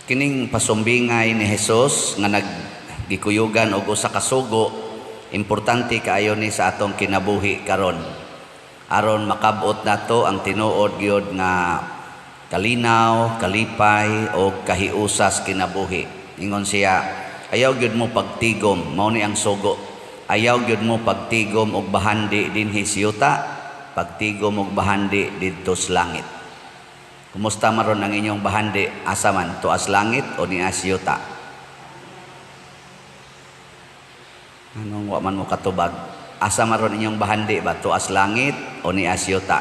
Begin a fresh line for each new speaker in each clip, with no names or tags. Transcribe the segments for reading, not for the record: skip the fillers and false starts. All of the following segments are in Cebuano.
Kining pasumbingay ni Jesus nga naggikuyugan og usa ka sugo, importante kaayo ni sa atong kinabuhi karon. Aron makabot nato ang tinuod gyud nga kalinaw, kalipay o kahiusas kinabuhi. Ingon siya, ayaw gyud mo pagtigom, mao ni ang sugo. Ayaw gyud mo pagtigom og bahandi dinhi sa yuta, pagtigom og bahandi didto sa langit. Kumusta maron ang inyong bahandi? Asa man, tuas langit o nias yuta? Anong wa man mo katubag? Asa maron inyong bahandi ba? Tuas langit o nias yuta?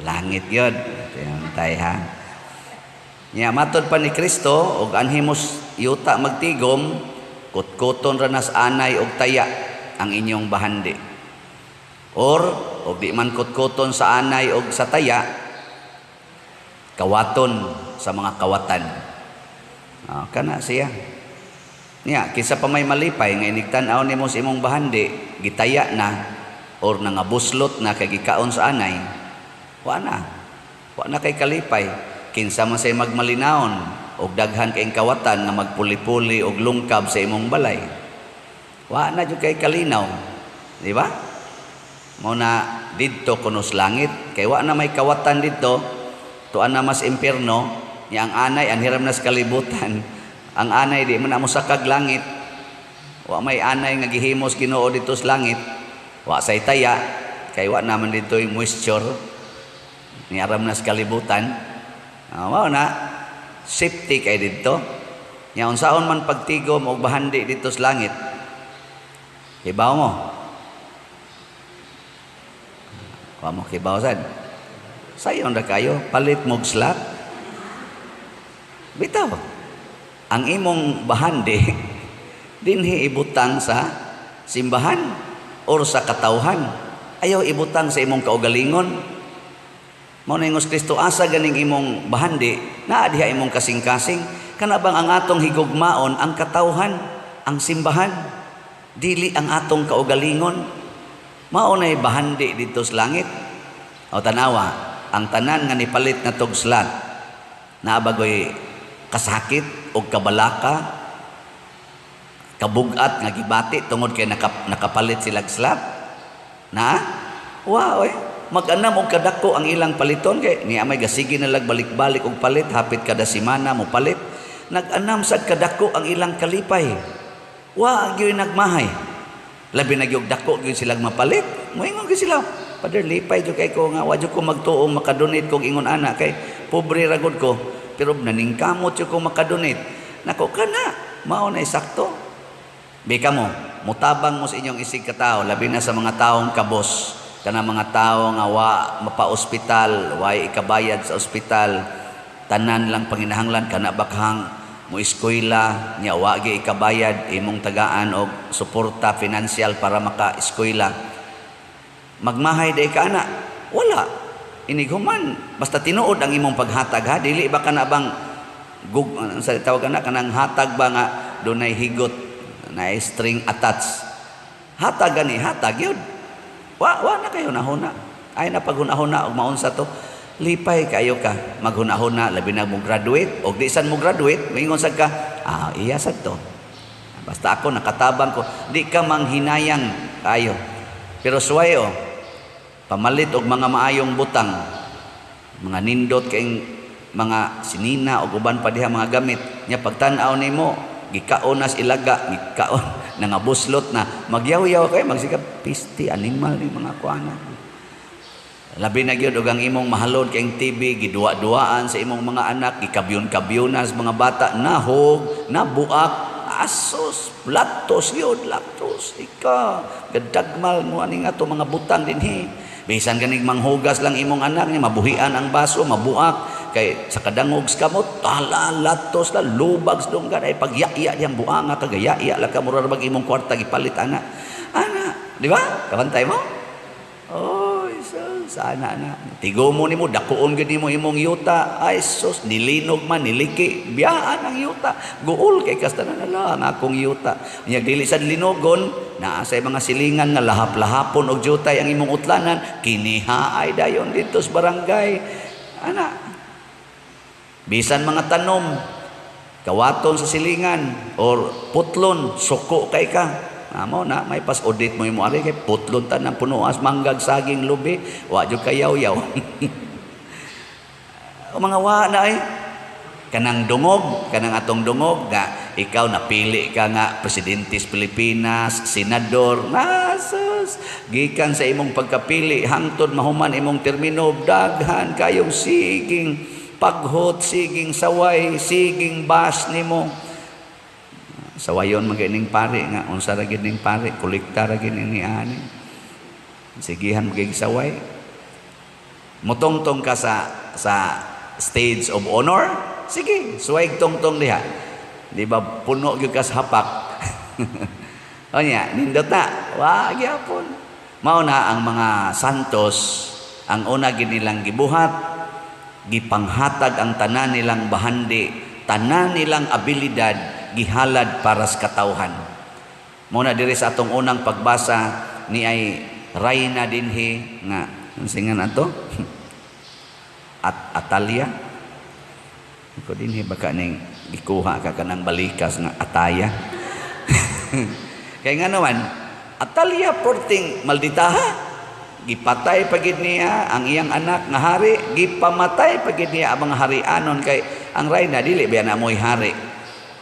Langit yun. Tay ha. Nya matod pa ni Kristo og anhimos yuta magtigom, kutkuton ra nas anay og taya ang inyong bahandi. Or og di man kutkuton sa anay og sa taya, kawaton sa mga kawatan. Ah, kana siya. Niya, kinsa pa may malipay nga inigtan-aw nimo sa imong bahandi, gitaya na or nangabuslot na kay gikaon sa anay, wa na. Wa na kay kalipay. Kinsa man say magmalinawon og daghan kay kawatan nga magpuli-puli og lungkab sa imong balay. Wa na jud kay kalinaw. Di ba? Mao na didto kuno sa langit kay wa na may kawatan didto, tuan na mas impierno nya ang anay anhiram na sa kalibutan. Ang anay di man na mosakag langit. Wa may anay nga gihimos Ginoo didto sa langit. Wa say taya kay wa naman didto yung moisture ni aram na sa kalibutan. Mao na safety kay didto. Nya unsaon man pagtigom og bahandi didto sa langit? Kibaw mo? Wa mo kibaw sad. Sayon ra kayo, palit mog slot. Bitaw. Ang imong bahandi dinhi ibutang sa simbahan or sa katawhan. Ayaw ibutang sa imong kaugalingon. Mao na ingos Kristo, asa ganing imong bahandi, naa diha imong kasing-kasing. Kana bang ang atong higugmaon ang katawhan, ang simbahan, dili ang atong kaugalingon. Mao nay bahandi didto sa langit. O tanawa, ang tanan nga nipalit na tog slot, naa bagoy kasakit og kabalaka, kabugat nga gibati tungod kay nakapalit silag slot. Na? Wow, eh. Mag-anam og kadako ang ilang paliton kay niya may gasigi na lag balik-balik og palit hapit kada semana mo palit. Nag-anam sad kadako ang ilang kalipay. Wa gyud nagmahay. Labi na gyud dako gyud silang mapalit. Moingon gyud sila, Father, lipay jud kay ko nga wa jud ko magtuong makadonate kog ingon ana kay pobre ra gud ko, pero naningkamot jud ko makadonate. Nako kana, mao na sakto. Bika mo, mutabang mo sa inyong isig katao, labi na sa mga taong kabos, kana mga tao nga wa mapa-ospital, wa ikabayad sa ospital, tanan lang panginahanglan kana bakhang mo eskwela nya wa gi ikabayad imong tagaan og suporta financial para maka-eskwela. Magmahay day ka ana? Wala. Inighuman basta tinuod ang imong paghatag ha, dili ba kana bang gug sa tawag ana kanang hatag ba nga dunay higot na string attached. Hatag gani, hatag yun. Wa wa na kayo nahuna. Ay na paghunahuna og maunsa to. Lipay kayo ka maghunahuna labi na mo graduate og di san mo graduate moingon sad ka, iya sad to. Basta ako nakatabang ko, di ka manghinayang kayo. Pero suway oh, pamalit og mga maayong butang, mga nindot kayong mga sinina og uban pa diha mga gamit nya pagtan-aw nimo gikaon nas ilaga, gikaon nangabuslot na, magyaw-yaw kay magsikap pisti animal ni mga kuana. Labi na gyud og ang imong mahalon kayong TV giduwa-duwaan sa imong mga anak, gikabyon-kabyonan sa mga bata, nahog, nabuak, asos, latos yun, latos, ika, gadagmal mo ani nga to mga butang dinhi. Bisan ganig manghugas lang imong anak niya, mabuhian ang baso, mabuak, kay sa kadangog sa kamot, tala, latos la, lubag sa dunggan, ay pagyaya diyang buanga, kagayaya, la ka, mura bag imong kwarta, gipalit, ana. Ana, di ba? Kabantay mo? Oh, sus, ana na. Tigo mo nimo, dakuon gid nimo imong yuta. Ay sus, nilinog man, niliki, biyaan ang yuta. Guol kay kasta na lang akong yuta. Nya dili sad linogon, naa sa mga silingan nga lahap-lahapon og jutay ang imong utlanan, kiniha ay dayon didto sa barangay. Ana. Bisan mga tanom, kawaton sa silingan or putlon, suko kay ka. Amo na may pas audit mo imo ari kay putlon tanan punuas manggag, saging, lubi, wa jud kayaw-yaw. O mga wa na ay kanang dungog, kanang atong dungog nga ikaw napili ka nga presidente sa Pilipinas, senador, nasus, gikan sa imong pagkapili hangtod mahuman imong termino, daghan kayong siging paghot, siging saway, siging bash nimo. Sawayon man ning pare nga unsa ra gid ning pare, kolekta ra gid ni ani. Sigihan magig saway. Mutongtong ka sa stage of honor, sige, suway tongtong diha. Di ba puno gyud ka sa hapak? O niya, nindot na. Wa gyapon. Mao na ang mga santos, ang una gid nilang gibuhat, gipanghatag ang tanan nilang bahandi, tanan nilang abilidad, gihalad para sa katawhan. Mao na diri sa atong unang pagbasa ni ay rayna dinhi nga unsa nga ato? At Atalia. Ko dinhi baka ning gikuha ka kanang balikas nga ataya. Kay nga naman, Atalia porting malditaha. Gipatay pa gid niya ang iyang anak nga hari, gipamatay pa gid niya ang mga harianon kay ang rayna dili ba na mo'y hari.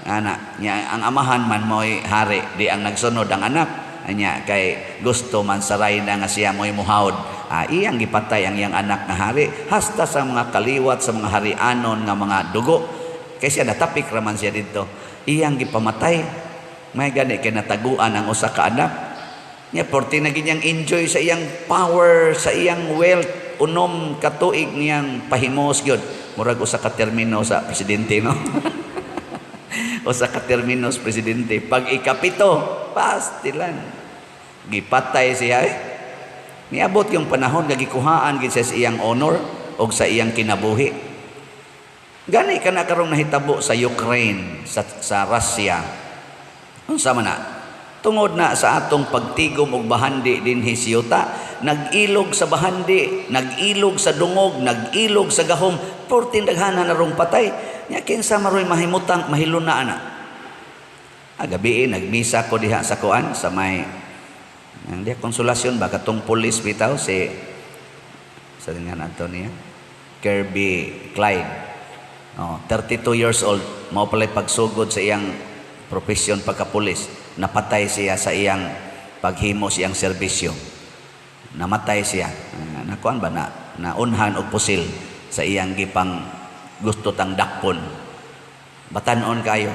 Ana, nya ang amahan man mo'y hari, di ang nagsunod ang anak. Anya kay gusto man sa rayna nga siya mo'y muhawd. Ah, iyang gipatay ang iyang anak nga hari hasta sa mga kaliwat sa mga harianon nga mga dugo. Kay siya natapik raman siya didto. Iyang gipamatay. May gani kay nataguan ang usa ka anak. Nya porti na ginyang enjoy sa iyang power, sa iyang wealth, 6 ka tuig niyang pahimos gyud. Murag usa ka termino sa presidente, no? Usa ka termino sa presidente. Pag ikapito, pastilan. Gipatay siya eh. Niabot yung panahon nga gikuhaan gid siya sa iyang honor og sa iyang kinabuhi. Gani ka na karong nahitabo sa Ukraine, sa Russia. Unsa man na? Tungod na sa atong pagtigom og bahandi dinhi siyuta, nag-ilog sa bahandi, nag-ilog sa dungog, nag-ilog sa gahom, porting daghana na rong patay. Nya kinsa maroy mahimutang mahiluna ana. Gabi nagmisa ko diha sa kuan sa may ang diha Konsolasyon ba katong pulis bitaw si sa nga adto niya Kirby Clyde. Oh, 32 years old, mao pala'y pagsugod sa iyang profesyon pagkapulis. Napatay siya sa iyang paghimo sa iyang serbisyo. Namatay siya. Nakuan ba na naunhan og pusil sa iyang gipang gusto tang dakpon. Batan-on kayo.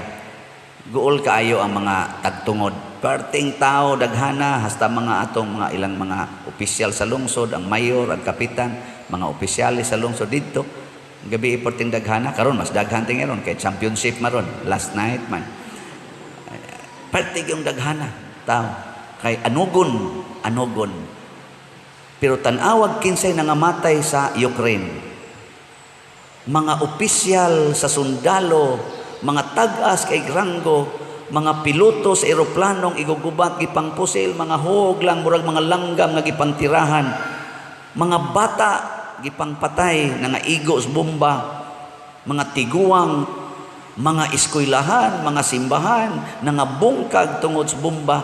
Guol kaayo ang mga tagtungod. Perting tao daghana hasta mga atong mga ilang mga opisyal sa lungsod, ang mayor, ang kapitan, mga opisyalis sa lungsod didto. Gabi perting daghana karon mas daghan tingeron kay championship maron last night man. Perting yung daghana tao kay anugon, anugon. Pero tan-awag kinsay nangamatay sa Ukraine. Mga opisyal sa sundalo, mga tag-as kay ranggo, mga piloto sa eroplanong igugubat gipangpusil, mga hog lang murag mga langgam nga gipangtirahan, mga bata gipangpatay nga igo sa bomba, mga tiguang, mga eskwelahan, mga simbahan nangabungkag tungod sa bomba.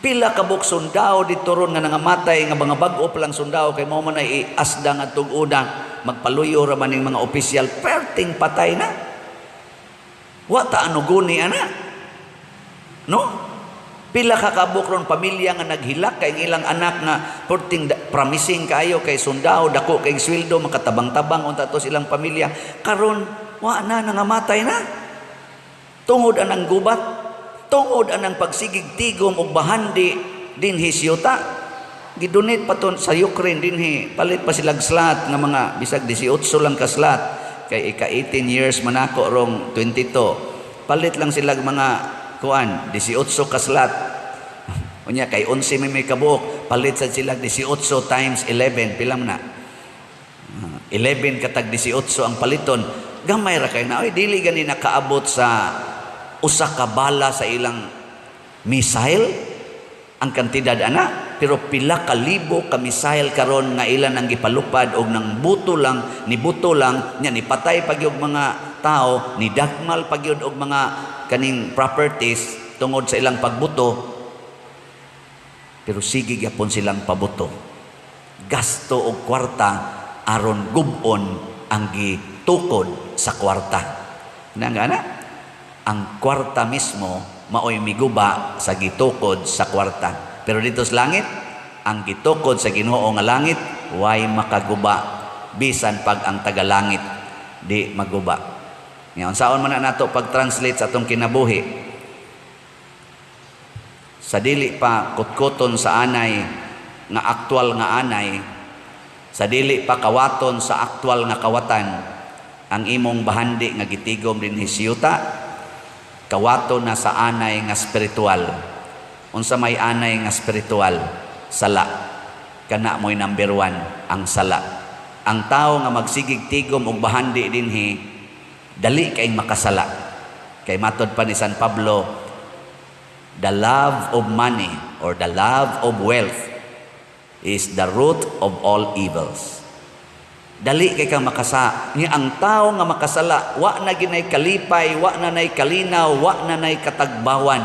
Pila ka buok sundao dito ron nga nangamatay nga mga bag-o pa lang sundao kay mao man ay asda nga tug-una magpaluyo ra man ning mga opisyal, perting patay na. Wa ta anuguni ana. No? Pila ka kabuok ron pamilya nga naghilak kay ilang anak nga perting promising kaayo kay sundao, dako kay sweldo, makatabang-tabang unta to silang pamilya. Karon wa na, nangamatay na. Tungod anang gubat, tungod anang pagsigig tigom og bahandi dinhi siyuta. Gidonate pa to sa Ukraine dinhi, palit pa silag slot nga mga bisag 18 lang ka slot kay ika 18 years man ako rong 22. Palit lang sila mga kuan 18 ka slot. Unya kay 11 may kabuok, palit sad sila 18 times 11, pila man na? 11 katag 18 ang paliton. Gamay ra kay na, oy, dili gani nakaabot sa usa ka bala sa ilang missile ang kantidad ana. Pero pila ka libo ka missile karon nga ilan ang gipalupad og nang buto lang, ni buto lang nya, ni patay pa gyud mga tao, ni dagmal pa gyud og mga kaning properties tungod sa ilang pagbuto. Pero sige gyapon silang pabuto. Gasto og kwarta aron gub-on ang gitukod sa kwarta. Na nga na? Ang kwarta mismo maoy miguba sa gitukod sa kwarta. Pero dito sa langit, ang gitukod sa Ginoo nga langit way makaguba, bisan pag ang tagalangit di maguba. Ngayon, saon man na nato pag-translate sa atong kinabuhi? Sa dili pa kutkuton sa anay nga aktual nga anay, sa dili pa kawaton sa aktual nga kawatan, ang imong bahandi nga gitigom dinhi sa yuta, kawaton na sa anay nga spiritual. Unsa may anay nga spiritual? Sala. Kana mo'y number one, ang sala. Ang tao nga magsigig tigom og bahandi dinhi, dali kay makasala. Kay matod pa ni San Pablo, the love of money or the love of wealth is the root of all evils. Dali kay kang makasa. Ni ang tao nga makasala, wa na ginay kalipay, wa na nay kalinaw, wa na nay katagbawan.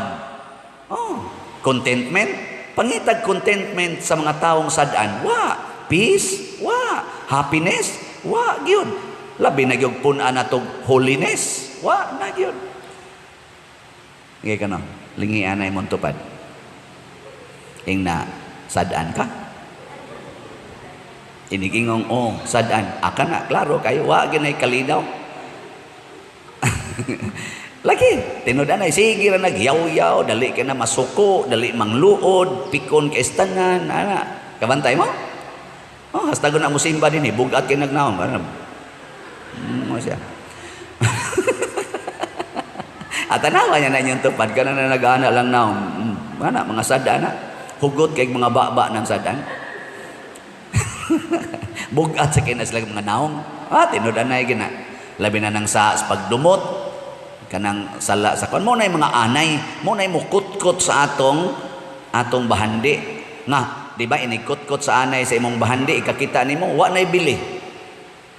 Oh, contentment? Pangitag contentment sa mga taong sad-an, wa. Peace? Wa. Happiness? Wa gyud. Labi na gyud pun-an natog holiness? Wa na gyud. Ngay kano, lingi anay mong tupad. Ing na sad-an ka. Inigingong, oh, sad-an. Aka na, klaro kayo, wa ginay kalinaw. Lagi, tinud anay, sige ra nagyaw-yaw, dali ka na masuko, dali mangluod, pikon kay tanan, ana. Kabantay mo? Oh, hasta na mo simba din eh, bugat kay nagnaong. Ano? Mo siya. At tanawa niya na inyong tupad, kana na nag-ana lang naong. Ana, mga sada na. Hugot kay mga baba ng sadan. Bugat sa kina sila mga naong. Ah, tinud anay gina. Labi na nang sa pagdumot, kanang sala sa kon mo na mga anay mo na mukutkot sa atong atong bahandi nga di ba inikutkot sa anay sa imong bahandi, ikakita nimo wa nay bili,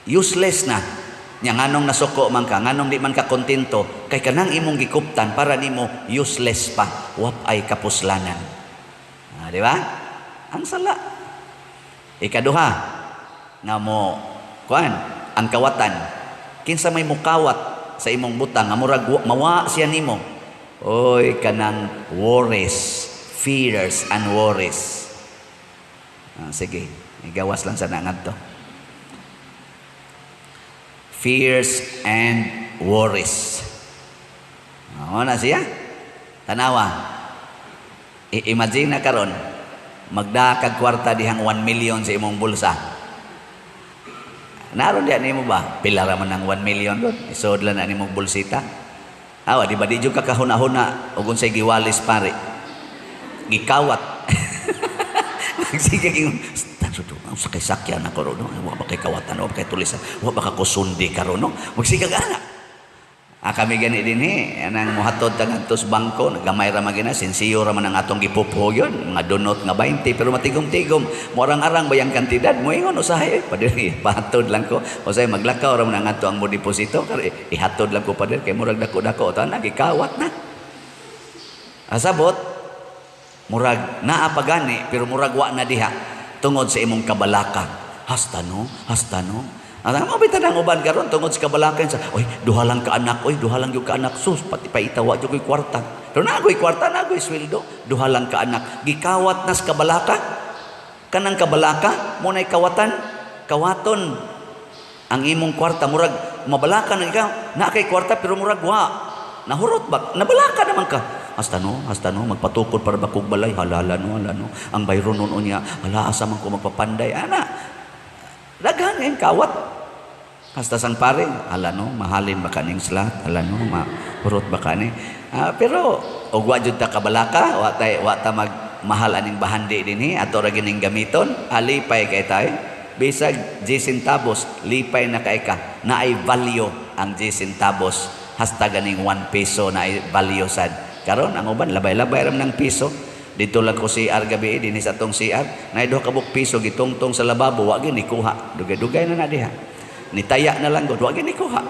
useless na nya. Nganong nasuko man ka? Nganong di man ka kontento? Kay kanang imong gikuptan para nimo useless pa, wa ay kapuslanan. Ah, di ba ang sala? Ikaduha nga mo kuan, ang kawatan. Kinsa may mukawat sa imong butang nga murag mawa siya nimo? Oy, kanang worries, fears and worries. Ah, sige, igawas lang sa ngadto. Fears and worries. Ah, na siya. Tanawa. I-imagine na karon magda kag kwarta dihang 1 million sa imong bulsa. Naron diyan nimo ba? Pila ra man ang 1 million doon. Isod lang na nimong bulsita. Awa, di ba di jud ka kahuna-huna ug unsay giwalis pare? Gikawat. Magsige king ang sakay sakyan ako ro, no? Wa ba kay kawatan, wa ba kay tulisan, wa ba ka kusundi karon, no? Magsige ana. Ah, kami gani din eh. Anang muhatod ta ngadto sa bangko, gamay ra man gina, sinsiyo ra man ang atong gipupho yun, mga donot nga 20, pero matigom-tigom. Morang-arang bayang kantidad, moingon usahay, eh, pader, pahatod lang ko. Usahay maglakaw ra man ang ato ang mo deposito, kar ihatod lang ko, pader, kay murag dako-dako, tanan gikawat na. Asabot, murag naa pa gani, pero murag wa na diha tungod sa imong kabalaka. Hasta no, hasta no. Ang mo bitan ang uban karon tungod sa kabalakan sa, oy, duha lang ka anak, oy, duha lang gyud ka anak, sus, pati paita wa jud koy kwarta. Pero naa koy kwarta, naa koy sweldo, duha lang ka anak. Gikawat nas kabalaka. Kanang kabalaka mo nay kawatan, kawaton ang imong kwarta. Murag mabalaka na ikaw, naa kay kwarta pero murag wa. Nahurot ba? Nabalaka naman ka. Hasta no, magpatukod para bakog balay, halala no, hala no. Ang bayron nun unya, hala, asa man ko magpapanday, ana. Daghan ngayong kawat. Hasta sang pare, hala no, mahalin ba kaning slat, hala no, mahurot ba kani. Ah, pero og wa jud ta kabalaka, wa tay wa ta mag mahal aning bahandi dinhi, ato ra gining gamiton, alipay kay tay. Bisag 10 centavos, lipay na kay ka, naay value ang 10 centavos hasta ganing 1 peso na ay value sad. Karon ang uban labay-labay ram ng piso. Dito lang ko CR gabi dinhi sa atong CR. Naay duha ka buok piso gitungtong sa lababo, wa gyud nikuha. Dugay-dugay na na diha. Nitaya na lang gud, wa gyud nikuha.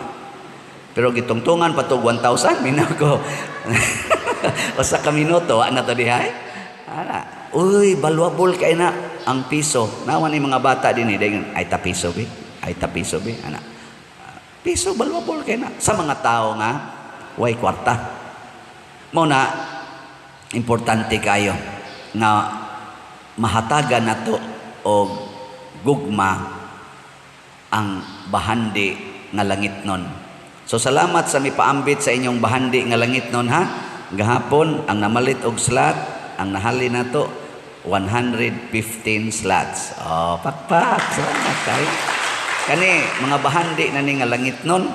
Pero gitungtungan pa tog 1,000, minaw ko. Usa ka minuto, wa na to diha. Eh. Ana. Uy, valuable kay na ang piso. Nawa ni mga bata dinhi, dayon ay ta piso bi. Ay ta piso bi. Ana. Piso valuable kay na sa mga tao nga way kwarta. Mao na importante kayo nga mahatagan nato og gugma ang bahandi nga langitnon. So salamat sa mipaambit sa inyong bahandi nga langitnon ha. Gahapon ang namalit og slot, ang nahali nato 115 slots. Oh, pakpak. Salamat kayo. Kani mga bahandi na ni nga langitnon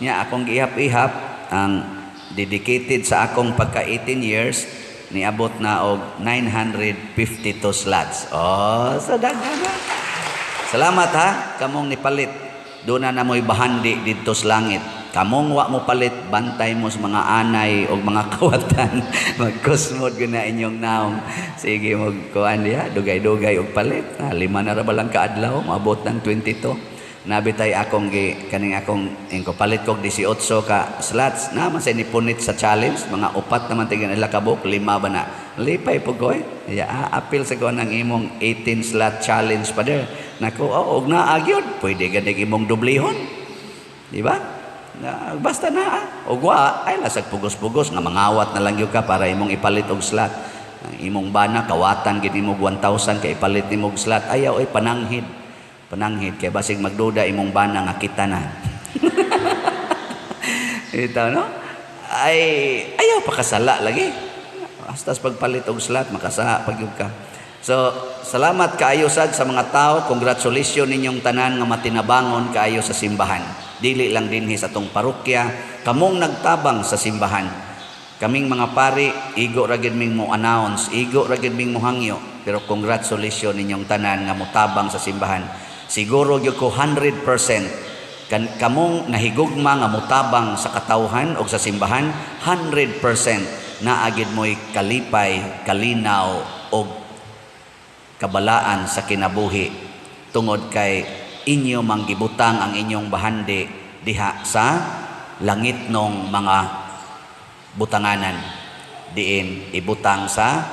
nya akong giihap-ihap ang dedicated sa akong pagka 18 years niabot na og 952 slots. Oh, sa daghan na. Salamat ha, kamong nipalit. Doon na mo'y bahandi didto sa langit. Kamong wa mo palit, bantay mo sa mga anay o mga kawatan. Magkusmod gyud na inyong naong. Sige mo kuan diha, dugay-dugay og palit. Ah, 5 na ra ba lang kaadlaw, moabot ng 22. Nabitay akong gi kaning akong ingko palit kog 18 ka slots na man sa nipunit sa challenge, mga upat naman tingin nila kabuk, 5 ba na lipay po ko eh. Ya, apil sa ko ng imong 18 slot challenge pa der nako, oh, og naa gyud pwede gani imong dublihon, di ba na, basta na og wa ay lasag pugos-pugos nga mangawat na lang gyud ka para imong ipalit og slot. Ang imong bana kawatan gid nimo 1,000 kay ipalit nimo og slot, ayaw ay pananghid. Pananghid kay basig magduda imong bana nga kita na. Ito no? Ay ayaw pakasala lagi. Hasta sa pagpalit og slot makasa pag gyud ka. So salamat kaayo sad sa mga tao, congratulations ninyong tanan nga matinabangon kaayo sa simbahan. Dili lang dinhi sa atong parokya, kamong nagtabang sa simbahan. Kaming mga pari, igo ra gid ming mo announce, igo ra gid ming mo hangyo, pero congratulations ninyong tanan nga motabang sa simbahan. Siguro gyud ko 100% kan kamong nahigugma nga motabang sa katawhan o sa simbahan, 100% naagid mo'y kalipay, kalinaw og kabalaan sa kinabuhi tungod kay inyo manggibutang ang inyong bahandi diha sa langit nong mga butanganan, diin ibutang sa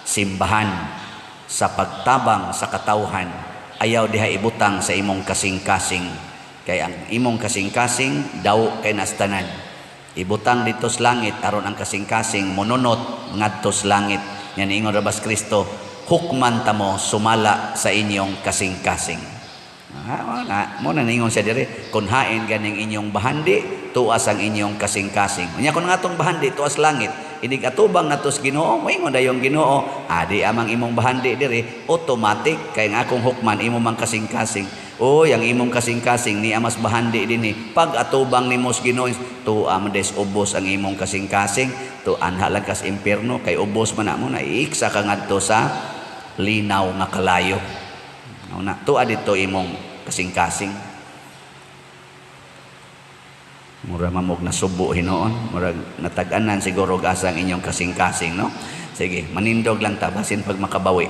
simbahan, sa pagtabang sa katawhan. Ayaw diha ibutang sa imong kasing-kasing, kay ang imong kasing-kasing daw kay nastanan. Ibutang dito sa langit aron ang kasing-kasing monunot ngadto sa langit. Yan ingon rabas Kristo, hukman ta mo sumala sa inyong kasing-kasing. Ah, na, mo na ningon siya dire, kun hain ganing inyong bahandi, tuas ang inyong kasing-kasing. Unya kun ngatong bahandi tuas langit, inig atubang natos Ginoo, moingon dayong Ginoo, adi amang imong bahandi dire, automatic kay ang akong hukman imo mang kasing-kasing. Oy, ang imong kasing-kasing ni amas bahandi dinhi. Pag atubang nimo sa Ginoo, tuwa man des ubos ang imong kasing-kasing, tu anha lang kas impierno kay ubos man na mo na iiksa ka ngadto sa linaw nga kalayo. Una, tuwa dito imong kasing-kasing. Mura mamog nasubo hinuon, murag natag-anan siguro og asa ang inyong kasing-kasing, no? Sige, manindog lang ta basin pag makabawi.